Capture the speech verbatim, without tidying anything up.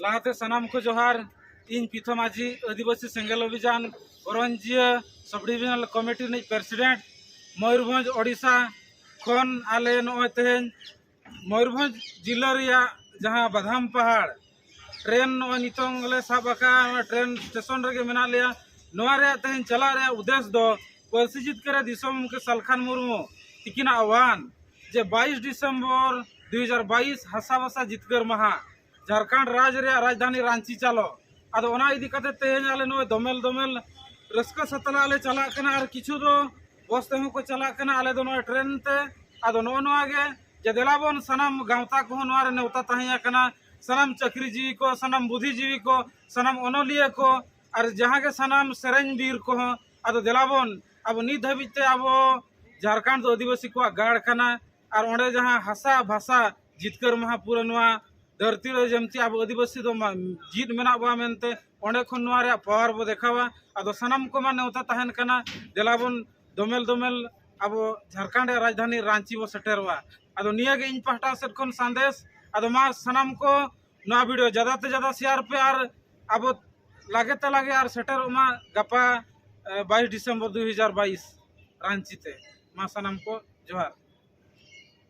ᱞᱟᱦᱟᱛᱮ ᱥᱟᱱᱟᱢ ᱠᱚ ᱡᱚᱦᱟᱨ᱾ ᱤᱧ ᱯᱤᱛᱷᱚ ᱢᱟᱹᱡᱷᱤ, ᱟᱹᱫᱤᱵᱟᱹᱥᱤ ᱥᱮᱸᱜᱮᱞ ᱚᱵᱷᱤᱡᱟᱱ ᱚᱨᱚᱧᱡᱤᱭᱟᱹ ᱥᱟᱵ ᱰᱤᱵᱷᱤᱡᱚᱱᱟᱞ ᱠᱚᱢᱤᱴᱤ ᱨᱤᱱᱤᱡ ᱯᱨᱮᱥᱤᱰᱮᱱᱴ, ᱢᱚᱭᱩᱨᱵᱷᱚᱸᱡᱽ, ᱳᱰᱤᱥᱟ ᱠᱷᱚᱱ᱾ ᱟᱞᱮ ᱱᱚᱜᱼᱚᱭ ᱛᱮᱦᱮᱧ ᱢᱚᱭᱩᱨᱵᱷᱚᱸᱡᱽ ᱡᱤᱞᱟᱹ ᱨᱮᱭᱟᱜ ᱡᱟᱦᱟᱸ ᱵᱟᱫᱷᱟᱢ ᱯᱟᱦᱟᱲ ᱴᱨᱮᱱ ᱱᱚᱜᱼᱚᱭ ᱱᱤᱛᱚᱝ ᱞᱮ ᱥᱟᱵ ᱟᱠᱟᱫᱼᱟ, ᱱᱚᱣᱟ ᱴᱨᱮᱱ ᱥᱴᱮᱥᱚᱱ ᱨᱮᱜᱮ ᱢᱮᱱᱟᱜ ᱞᱮᱭᱟ᱾ ᱱᱚᱣᱟ ᱨᱮᱭᱟᱜ ᱛᱮᱦᱮᱧ ᱪᱟᱞᱟᱜ ᱨᱮᱭᱟᱜ ᱩᱫᱽᱫᱮᱥ ᱫᱚ ᱯᱟᱹᱨᱥᱤ ᱡᱤᱛᱠᱟᱹᱨ ᱨᱮ ᱫᱤᱥᱚᱢ ᱜᱚᱢᱠᱮ ᱥᱟᱞᱠᱷᱟᱱ ᱢᱩᱨᱢᱩ ᱛᱤᱠᱤᱱᱟᱜ ᱟᱦᱣᱟᱱ ᱡᱮ ᱵᱟᱭᱤᱥ ᱰᱤᱥᱮᱢᱵᱚᱨ ᱫᱩ ᱦᱟᱡᱟᱨ ᱵᱟᱭᱤᱥ ᱦᱟᱥᱟ ᱵᱷᱟᱥᱟ ᱡᱤᱛᱠᱟᱹᱨ ᱢᱟᱦᱟ, ᱡᱷᱟᱲᱠᱷᱚᱸᱰ ᱨᱟᱡᱽ ᱨᱮᱭᱟᱜ ᱨᱟᱡᱽᱫᱷᱟᱱᱤ ᱨᱟᱸᱪᱤ ᱪᱟᱞᱚ᱾ ᱟᱫᱚ ᱚᱱᱟ ᱤᱫᱤ ᱠᱟᱛᱮ ᱛᱮᱦᱮᱧ ᱟᱞᱮ ᱱᱚᱜᱼᱚᱭ ᱫᱚᱢᱮᱞ ᱫᱚᱢᱮᱞ ᱨᱟᱹᱥᱠᱟᱹ ᱥᱟᱛᱞᱟᱜ ᱞᱮ ᱪᱟᱞᱟᱜ ᱠᱟᱱᱟ, ᱟᱨ ᱠᱤᱪᱷᱩ ᱫᱚ ᱵᱚᱥ ᱛᱮᱦᱚᱸ ᱠᱚ ᱪᱟᱞᱟᱜ ᱠᱟᱱᱟ, ᱟᱞᱮ ᱫᱚ ᱱᱚᱜᱼᱚᱭ ᱴᱨᱮᱱ ᱛᱮ᱾ ᱟᱫᱚ ᱱᱚᱜᱼᱚ ᱱᱚᱣᱟ ᱜᱮ ᱡᱮ ᱫᱮᱞᱟ ᱵᱚᱱ ᱥᱟᱱᱟᱢ ᱜᱟᱶᱛᱟ ᱠᱚᱦᱚᱸ ᱱᱚᱣᱟ ᱨᱮ ᱱᱮᱣᱛᱟ ᱛᱟᱦᱮᱸ ᱟᱠᱟᱱᱟ, ᱥᱟᱱᱟᱢ ᱪᱟᱹᱠᱨᱤ ᱡᱤᱣᱤ ᱠᱚ, ᱥᱟᱱᱟᱢ ᱵᱩᱫᱷᱤ ᱡᱤᱣᱤ ᱠᱚ, ᱥᱟᱱᱟᱢ ᱚᱱᱚᱞᱤᱭᱟᱹ ᱠᱚ, ᱟᱨ ᱡᱟᱦᱟᱸ ᱜᱮ ᱥᱟᱱᱟᱢ ᱥᱮᱨᱮᱧ ᱵᱤᱨ ᱠᱚᱦᱚᱸ᱾ ᱟᱫᱚ ᱫᱮᱞᱟ ᱵᱚᱱ, ᱟᱵᱚ ᱱᱤᱛ ᱫᱷᱟᱹᱵᱤᱡ ᱛᱮ ᱟᱵᱚ ᱡᱷᱟᱲᱠᱷᱚᱸᱰ ᱫᱚ ᱟᱹᱫᱤᱵᱟᱹᱥᱤ ᱠᱚᱣᱟᱜ ᱜᱟᱲ ᱠᱟᱱᱟ, ᱟᱨ ᱚᱸᱰᱮ ᱡᱟᱦᱟᱸ ᱦᱟᱥᱟ ᱵᱷᱟᱥᱟ ᱡᱤᱛᱠᱟᱹᱨ ᱢᱟᱦᱟ ᱯᱩᱨᱟᱹ ᱱᱚᱣᱟ ᱫᱷᱟᱹᱨᱛᱤ ᱨᱮ ᱡᱮᱢᱛᱤ ᱟᱵᱚ ᱟᱹᱫᱤᱵᱟᱹᱥᱤ ᱫᱚ ᱢᱟ-, ᱡᱤᱫ ᱢᱮᱱᱟᱜ ᱵᱚᱱᱟ ᱢᱮᱱᱛᱮ, ᱚᱸᱰᱮ ᱠᱷᱚᱱ ᱱᱚᱣᱟ ᱨᱮᱭᱟᱜ ᱯᱟᱣᱟᱨ ᱵᱚ ᱫᱮᱠᱷᱟᱣᱟ᱾ ᱟᱫᱚ ᱥᱟᱱᱟᱢ ᱠᱚᱢᱟ ᱱᱮᱣᱛᱟ ᱛᱟᱦᱮᱱ ᱠᱟᱱᱟ, ᱫᱮᱞᱟ ᱵᱚᱱ ᱫᱚᱢᱮᱞ ᱫᱚᱢᱮᱞ ᱟᱵᱚ ᱡᱷᱟᱲᱠᱷᱚᱸᱰ ᱨᱮᱭᱟᱜ ᱨᱟᱡᱽᱫᱷᱟᱱᱤ ᱨᱟᱸᱪᱤ ᱵᱚ ᱥᱮᱴᱮᱨᱚᱜᱼᱟ᱾ ᱟᱫᱚ ᱱᱤᱭᱟᱹ ᱜᱮ ᱤᱧ ᱯᱟᱦᱴᱟ ᱥᱮᱫ ᱠᱷᱚᱱ ᱥᱟᱸᱫᱮᱥ᱾ ᱟᱫᱚ ᱢᱟ ᱥᱟᱱᱟᱢ ᱠᱚ ᱱᱚᱣᱟ ᱵᱷᱤᱰᱤᱭᱳ ᱡᱟᱫᱟ ᱛᱮ ᱡᱟᱫᱟ ᱥᱮᱭᱟᱨ ᱯᱮ, ᱟᱨ ᱟᱵᱚ ᱞᱟᱜᱮ ᱛᱮ ᱞᱟᱜᱮ ᱟᱨ ᱥᱮᱴᱮᱨᱚᱜ ᱢᱟ ᱜᱟᱯᱟ, ᱮ, ᱵᱟᱭᱤᱥ ᱰᱤᱥᱮᱢᱵᱚᱨ ᱫᱩ ᱦᱟᱡᱟᱨ ᱵᱟᱭᱤᱥ ᱨᱟᱸᱪᱤ ᱛᱮ᱾ ᱢᱟ ᱥᱟᱱᱟᱢ ᱠᱚ ᱡᱚᱦᱟᱨ᱾